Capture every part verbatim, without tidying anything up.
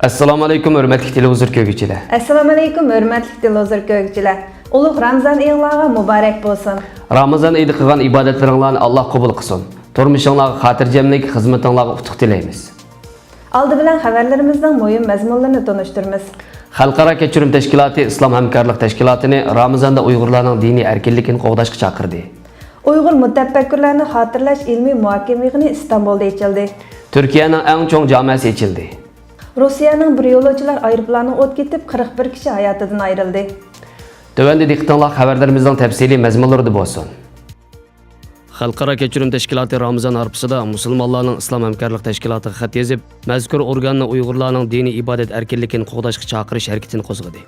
ئەسسالامۇئەلەيكۇم، ھۆرمەتلىك تېلېۋىزور كۆرگۈچىلەر. ئەسسالامۇئەلەيكۇم، ھۆرمەتلىك تېلېۋىزور كۆرگۈچىلەر. ئۇلۇغ رامىزان ئېيىڭلارغا مۇبارەك بولسۇن. رامىزان ئېيىدا قىلغان ئىبادەتلىرىڭلارنى ئاللا قوبۇل قىلسۇن. تۇرمۇشۇڭلارغا خاتىرجەملىك، خىزمىتىڭلارغا ئۇتۇق تىلەيمىز. ئالدى بىلەن خەۋەرلىرىمىزنىڭ مۇھىم مەزمۇنلىرىنى تونۇشتۇرىمىز. خەلقئارا كەچۈرۈم تەشكىلاتى ئىسلام ھەمكارلىق تەشكىلاتىنى رامىزاندا ئۇيغۇرلارنىڭ دىنىي ئەركىنلىكىنى قوغداشقا چاقىردى. ئۇيغۇر مۇتەپەككۇرلارنى خاتىرىلەش ئىلمىي مۇھاكىمە يىغىنى ئىستانبۇلدا ئېچىلدى. تۈركىيەنىڭ ئەڭ چوڭ جامەسى ئېچىلدى. روسىيەنىڭ بىر يولۇچىلار ئايروپىلانى ئوت كېتىپ، قىرىق بىر كىشى ھاياتىدىن ئايرىلدى. تۆۋەندە دىققىتىڭلار خەۋەرلىرىمىزنىڭ تەپسىلىي مەزمۇنلىرىدا بولسۇن. خەلقئارا كەچۈرۈم تەشكىلاتى رامىزان ھارپىسىدا مۇسۇلمانلارنىڭ ئىسلام ھەمكارلىق تەشكىلاتىغا خەت يېزىپ، مەزكۇر ئورگاننى ئۇيغۇرلارنىڭ دىنىي ئىبادەت ئەركىنلىكىنى قوغداشقا چاقىرىش ھەرىكىتىنى قوزغىدى.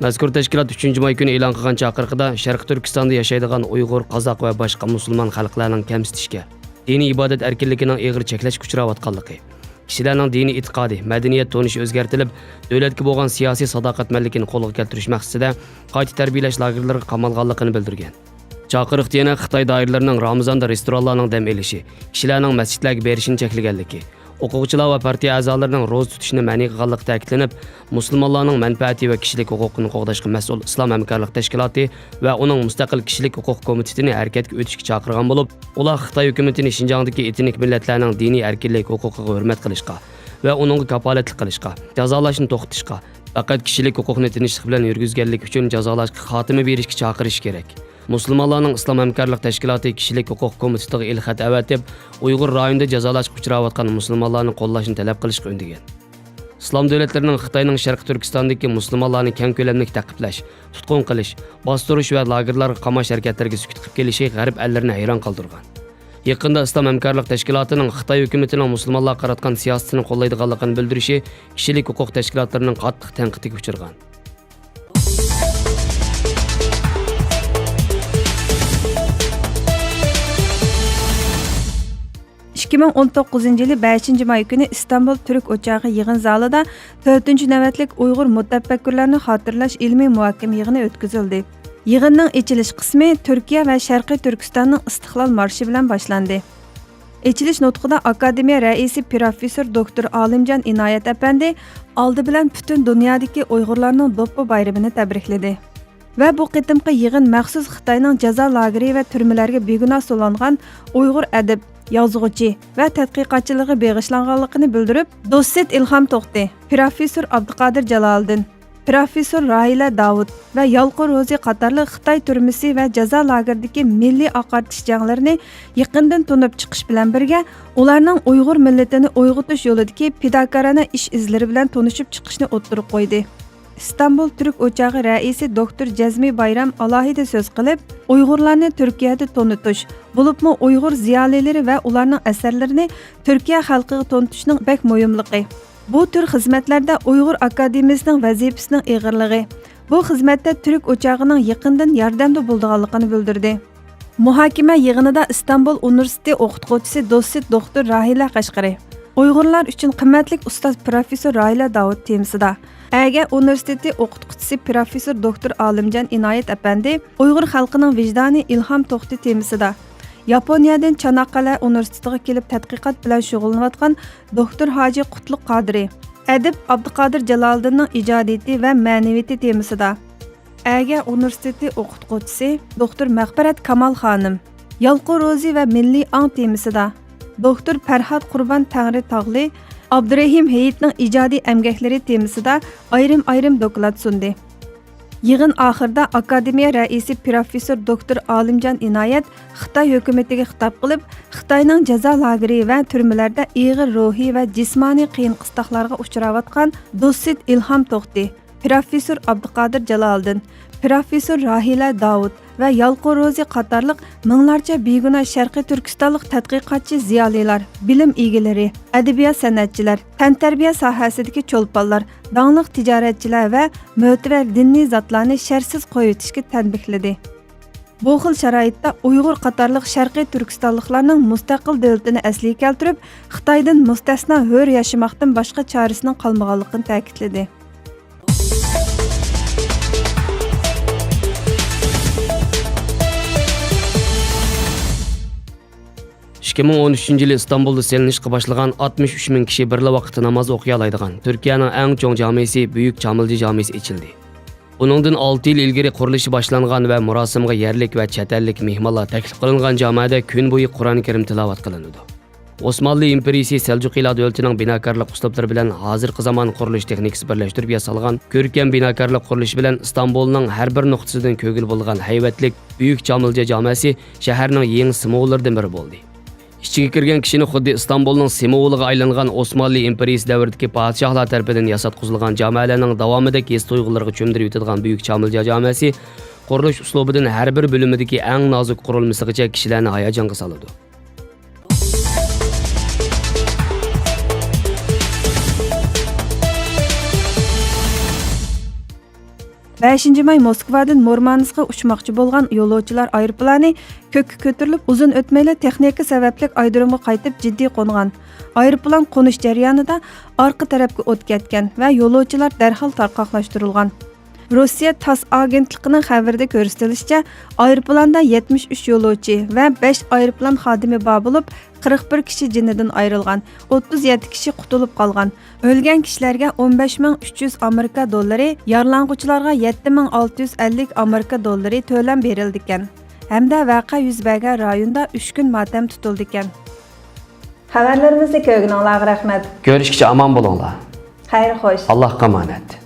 مەزكۇر تەشكىلات ئۈچىنچى ماي كۈنى ئېلان قىلغان چاقىرىقىدا شەرقىي تۈركىستاندا ياشايدىغان ئۇيغۇر، قازاق ۋە باشقا مۇسۇلمان خەلقلەرنىڭ كەمسىتىشكە، دىنىي ئىبادەت ئەركىنلىكىنىڭ ئېغىر چەكلەشكە ئۇچراۋاتقانلىقى، كىشىلەرنىڭ دىنىي ئېتىقادى، مەدەنىيەت تونۇشى ئۆزگەرتىلىپ، دۆلەتكە بولغان سىياسىي ساداقەتمەنلىكىنى قولغا كەلتۈرۈش مەقسىتىدە قايتا تەربىيەلەش لاگېرلىرىغا قامالغانلىقىنى بىلدۈرگەن. چاقىرىقتا يەنە خىتاي دائىرىلىرىنىڭ رامىزاندا رېستورانلارنىڭ دەم ئېلىشى، كىشىلەرنىڭ مەسچىتلەرگە بېرىشىنى چەكلىگەنلىكى، ئوقۇغۇچىلار ۋە پارتىيە ئەزالىرىنىڭ روزا تۇتۇشىنى مەنئى قىلغانلىقى تەكىتلىنىپ، مۇسۇلمانلارنىڭ مەنپەئەتى ۋە كىشىلىك ھوقۇقىنى قوغداشقا مەسئۇل ئىسلام ھەمكارلىق تەشكىلاتى ۋە ئۇنىڭ مۇستەقىل كىشىلىك ھوقۇق كومىتېتىنى ھەرىكەتكە ئۆتۈشكە چاقىرغان بولۇپ، ئۇلار خىتاي ھۆكۈمىتىنى شىنجاڭدىكى ئېتنىك مىللەتلەرنىڭ دىنىي ئەركىنلىك ھوقۇقىغا ھۆرمەت قىلىشقا ۋە ئۇنىڭغا كاپالەتلىك قىلىشقا، جازالاشنى توختىتىشقا، پەقەت كىشىلىك ھوقۇقنى تىنچلىق بىلەن يۈرگۈزگەنلىكى ئۈچۈن جازالاشقا خاتىمە بېرىشكە چاقىرىشى كېرەك. مۇسۇلمانلارنىڭ ئىسلام ھەمكارلىق تەشكىلاتى كىشىلىك ھوقۇق كومىتېتىغا ئېلخەت ئەۋەتىپ، ئۇيغۇر رايونىدا جازالاشقا ئۇچراۋاتقان مۇسۇلمانلارنى قوللاشنى تەلەپ قىلىشقا ئۈندىگەن. ئىسلام دۆلەتلىرىنىڭ خىتاينىڭ شەرقىي تۈركىستاندىكى مۇسۇلمانلارنى كەڭ كۆلەملىك تەقىبلەش، تۇتقۇن قىلىش، باستۇرۇش ۋە لاگېرلارغا قاماش ھەرىكەتلىرىگە سۈكۈت قىلىپ كېلىشى غەرب ئەللىرىنى ھەيران قالدۇرغان. يېقىندا ئىسلام ھەمكارلىق تەشكىلاتىنىڭ خىتاي ھۆكۈمىتىنىڭ مۇسۇلمانلارغا قاراتقان سىياسىتىنى قوللايدىغانلىقىنى بىلدۈرۈشى كىشىلىك ھوقۇق تەشكىلاتلىرىنىڭ قاتتىق تەنقىدىگە ئۇچرىغان. ئىككى مىڭ ئون توققۇزىنچى يىلى بەشىنچى ماي كۈنى ئىستانبۇل تۈرك ئوچاغى يىغىن زالىدا تۆتىنچى نۆۋەتلىك ئۇيغۇر مۇتەپەككۇرلارنى خاتىرىلەش ئىلمىي مۇھاكىمە يىغىنى ئۆتكۈزۈلدى. يىغىننىڭ ئېچىلىش قىسمى تۈركىيە ۋە شەرقىي تۈركىستاننىڭ ئىستىقلال مارشى بىلەن باشلاندى. ئېچىلىش نۇتقىدا ئاكادېمىيە رەئىسى پروفېسسور دوكتور ئالىمجان ئىنايەت ئەپەندى ئالدى بىلەن پۈتۈن دۇنيادىكى ئۇيغۇرلارنىڭ دوپپا بايرىمىنى تەبرىكلىدى ۋە بۇ قېتىمقى يىغىن مەخسۇس خىتاينىڭ جازا لاگېرى ۋە تۈرمىلەرگە بىگۇناھ سولانغان ئۇيغۇر ئەدىب، يازغۇچى ۋە تەتقىقاتچىلىرىغا بېغىشلانغانلىقىنى بىلدۈرۈپ، دوسسېت ئىلھام توختى، پروفېسسور ئابدۇقادىر جالالىدىن، پروفېسسور راھىلە داۋۇت ۋە يالقۇن روزى قاتارلىق خىتاي تۈرمىسى ۋە جازا لاگېرىدىكى مىللىي ئاقارتىش جەڭلىرىنى يېقىندىن تونۇپ چىقىش بىلەن بىرگە، ئۇلارنىڭ ئۇيغۇر مىللىتىنى ئويغىتىش يولىدىكى پىداكارانە ئىش ئىزلىرى بىلەن تونۇشۇپ چىقىشنى ئوتتۇرىغا قويدى. ئىستانبۇل تۈرك ئوچاغى رەئىسى دوكتور جەزمى بايرام ئالاھىدە سۆز قىلىپ، ئۇيغۇرلارنى تۈركىيەدە تونۇتۇش، بولۇپمۇ ئۇيغۇر زىيالىيلىرى ۋە ئۇلارنىڭ ئەسەرلىرىنى تۈركىيە خەلقىگە تونۇتۇشنىڭ بەك مۇھىملىقى، بۇ تۈر خىزمەتلەردە ئۇيغۇر ئاكادېمىيىسىنىڭ ۋەزىپىسىنىڭ ئېغىرلىقى، بۇ خىزمەتتە تۈرك ئوچاغىنىڭ يېقىندىن ياردەمدە بولىدىغانلىقىنى بىلدۈردى. مۇھاكىمە يىغىنىدا ئىستانبۇل ئۇنىۋېرسىتېتى ئوقۇتقۇچىسى دوسسېت دوكتور راھىلە قەشقىرى، ئۇيغۇرلار ئۈچۈن قىممەتلىك ئۇستاز پروفېسسور راھىلە داۋۇت تېمىسىدا، ئەگە ئۇنىۋېرسىتېتى ئوقۇتقۇچىسى پروفېسسور دوكتور ئالىمجان ئىنايەت ئەپەندى، ئۇيغۇر خەلقىنىڭ ۋىجدانى ئىلھام توختى تېمىسىدا، ياپونىيەدىن چاناققەلە ئۇنىۋېرسىتېتىغا كېلىپ تەتقىقات بىلەن شۇغۇللىنىۋاتقان دوكتور ھاجى قۇتلۇق قادىرى، ئەدىب ئابدۇقادىر جالالىدىننىڭ ئىجادىيىتى ۋە مەنىۋىيىتى تېمىسىدا، ئەگە ئۇنىۋېرسىتېتى ئوقۇتقۇچىسى دوكتور مەغپىرەت كامال خانىم، يالقۇن روزى ۋە مىللىي ئاڭ تېمىسىدا، دوكتور پەرھات قۇربان تەڭرى تاغلى، ئابدۇرېھىم ھېيتنىڭ ئىجادىي ئەمگەكلىرى تېمىسىدا ئايرىم-ئايرىم دوكلات سۇندى. يىغىن ئاخىرىدا ئاكادېمىيە رەئىسى پروفېسسور دوكتور ئالىمجان ئىنايەت خىتاي ھۆكۈمىتىگە خىتاب قىلىپ، خىتاينىڭ جازا لاگېرى ۋە تۈرمىلەردە ئېغىر روھىي ۋە جىسمانىي قىيىن-قىستاقلارغا ئۇچراۋاتقان دوسسېت ئىلھام توختى، پروفېسسور ئابدۇقادىر جالالىدىن، پروفېسسور راھىلە داۋۇت ۋە يالقۇن روزى قاتارلىق مىڭلارچە بىگۇناھ شەرقىي تۈركىستانلىق تەتقىقاتچى زىيالىيلار، بىلىم ئىگىلىرى، ئەدەبىيات سەنئەتچىلەر، تەنتەربىيە ساھەسىدىكى چولپانلار، داڭلىق تىجارەتچىلەر ۋە مۆتىۋەر دىنىي زاتلارنى شەرتسىز قويۇۋېتىشكە تەنبىھلىدى. بۇ خىل شارائىتتا ئۇيغۇر قاتارلىق شەرقىي تۈركىستانلىقلارنىڭ مۇستەقىل دۆلىتىنى ئەسلىگە كەلتۈرۈپ، خىتايدىن مۇستەسنا ھۆر ياشىماقتىن باشقا چارىسىنىڭ قالمىغانلىقىنى تەكىتلىدى. ئىككى مىڭ ئون ئۈچىنچى يىلى ئىستانبۇلدا سېلىنىشقا باشلىغان ئاتمىش ئۈچ مىڭ كىشى بىرلا ۋاقىتتا ناماز ئوقۇيالايدىغان تۈركىيەنىڭ ئەڭ چوڭ جامىسى بۈيۈك چامىلجا جامىسى ئېچىلدى. ئۇنىڭدىن ئالتە يىل ئىلگىرى قۇرۇلۇشى باشلانغان ۋە مۇراسىمغا يەرلىك ۋە چەت ئەللىك مېھمانلار تەكلىپ قىلىنغان جامەدە كۈن بويى قۇرئان كەرىم تىلاۋەت قىلىنىدۇ. ئوسمانلى ئىمپېرىيىسى سەلجۇقىلار دۆلىتىنىڭ بىناكارلىق ئۇسلۇبلىرى بىلەن ھازىرقى زامان قۇرۇلۇش تېخنىكىسى بىرلەشتۈرۈپ ياسالغان كۆركەم بىناكارلىق قۇرۇلۇشى بىلەن ئىستانبۇلنىڭ ھەر بىر نۇقتىسىدىن كۆرگىلى بولىدىغان ھەيۋەتلىك بۈيۈك چامىلجا جامەسى شەھەرنىڭ يېڭى سىمۋوللىرىدىن بىرى بولدى. ئىچىگە كىرگەن كىشىنى خۇددى ئىستانبۇلنىڭ سىمۋولىغا ئايلانغان ئوسمانلى ئىمپېرىيىسى دەۋرىدىكى پادىشاھلار تەرىپىدىن ياساتقۇزۇلغان جامەلەرنىڭ داۋامىدەك ھېس تۇيغۇلىرىغا چۆمدۈرۈۋېتىدىغان بۈيۈك چامىلجا جامەسى قۇرۇلۇش ئۇسلۇبىدىن ھەر بىر بۆلۈمىدىكى ئەڭ نازۇك قۇرۇلمىسىغىچە كىشىلەرنى ھاياجانغا سالىدۇ. بەشىنچى ماي موسكۋادىن مۇرمانسكقا ئۇچماقچى بولغان يولۇچىلار ئايروپىلانى كۆككە كۆتۈرۈلۈپ، ئۇزۇن ئۆتمەيلا تېخنىكا سەۋەبلىك ئايرودرومغا قايتىپ جىددىي قونغان. ئايروپىلان قونۇش جەريانىدا ئارقا تەرەپكە ئوت كەتكەن ۋە يولۇچىلار دەرھال تارقاقلاشتۇرۇلغان. روسىيە تاس ئاگېنتلىقىنىڭ خەۋىرىدە كۆرسىتىلىشىچە، ئايروپىلاندا يەتمىش ئۈچ يولۇچى ۋە بەش ئايروپىلان خادىمى بار بولۇپ، قىرىق بىر كىشى جېنىدىن ئايرىلغان، ئوتتۇز يەتتە كىشى قۇتۇلۇپ قالغان. ئۆلگەن كىشىلەرگە ئون بەش مىڭ ئۈچ يۈز ئامېرىكا دوللىرى، يارىلانغۇچىلارغا يەتتە مىڭ ئالتە يۈز ئەللىك ئامېرىكا دوللىرى تۆلەم بېرىلىدىكەن ھەمدە ۋەقە يۈز بەرگەن رايوندا ئۈچ كۈن ماتەم تۇتۇلىدىكەن. خەۋەرلىرىمىزنى كۆرگىنىڭلارغا رەھمەت. كۆرۈشكىچە ئامان بولۇڭلار. خەير خوش. ئاللاھقا ئامانەت.